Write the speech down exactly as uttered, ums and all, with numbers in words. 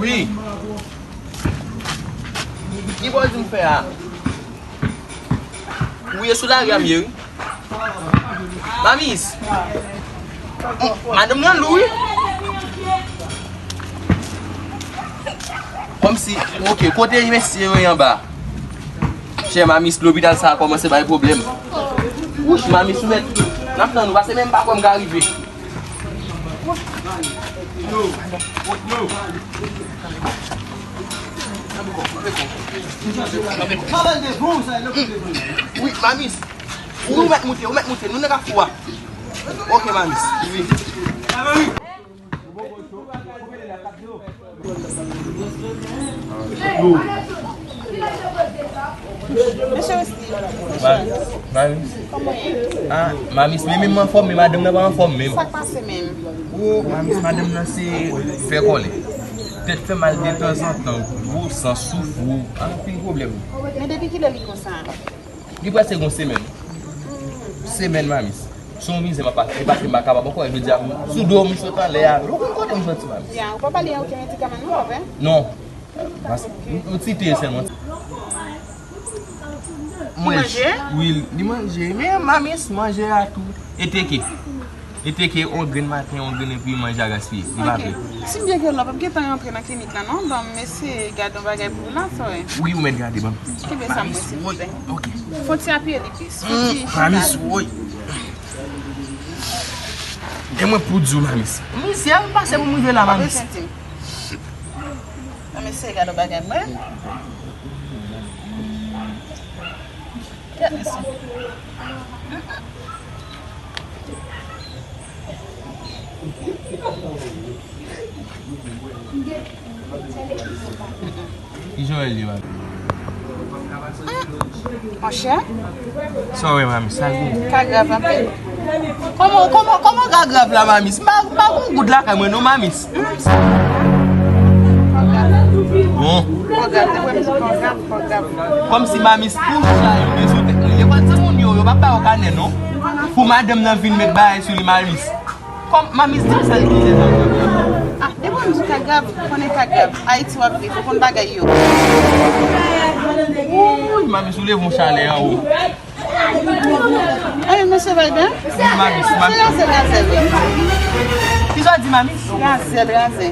Wi. Ki bò w di m fè a? Ou ye sou lari a m ye, wi. Mamis. M, madanm nan lou, wi. Kòmsi, oke, kote mesye yo ye anba? Chè Mamis, lopital sa a kòmanse bay pwoblèm. Wouch, Mamis, ou mèt. N ap tann ou, pase menm pa kwè m ka rive. Wi, Mamis. Ou mèt moute, ou mèt moute. Nou nan kafou a. Oke, Mamis. Wi. Mesye Wesley, Mamis. Kòman w ye? Ah, Mamis, men menm anfòm, men madanm nan pa anfòm menm. Sa k pase menm? Oh, Mamis, madanm nan se fè kòlè. Tèt fè mal detanzantan, gwo san, soufri, anpil pwoblèm. Men depi kilè li konsa? Li prèske gon semèn. Semèn, Mamis. Se yon mizè m ap pase, e pase m pa kapab ankò, e jodi a, sou do m sot anlè a, ou konn kote m soti, Mamis. Ya, ou pa ba li okenn medikaman non, pa vre? Non. Mas, yon ti te sèlman. Li manje? Wi, li manje. Men Mamis, manje a tou. E teke. E teke, yon grenn maten, yon grenn epi manje a gaspiye. Li pa vle. Si m byen gen lò, pa m gentan rantre nan klinik la non. Ban m eseye gade yon bagay pou ou la, sa w wè. Wi, ou mèt gade, ban m. Kenbe sa mwen, silvouplè. Oke. Fon ti apiye li plis. Fon ti chita. Mamis, woy. E mwen pou di w, Mamis. Mizè m pase pou m rive la, Mamis. Ban m eseye gade yon bagay mwen. Gade sa. Ki jan w ye, Mamis? Monchè? Sa w wè, Mamis, sa l gen? Ka grav anpil. Kòman, kòman, kòman ka grav la, Mamis? M pa, m pa gon goud lakay mwen non, Mamis. Bon. Kò grav, te wè m di kò grav, kò grav. Kòmsi Mamis pou sa yo te sou tèt mwen. E pa timoun yo, yo pa ba yo kanè non. Pou madanm nan vin met bagay sou li, Mamis. Kòm Mamis di sa l di se sa. Ah, depi w di ka grav, konnen ka grav. Ayiti w ap viv, ou konn bagay yo. Wouy, Mamis, ou leve yon chalè anwo. Hey, mesye Biden. Wi, Mamis, Mamis. Se razè, razè, wi. Ki sa w di, Mamis? Razè, razè.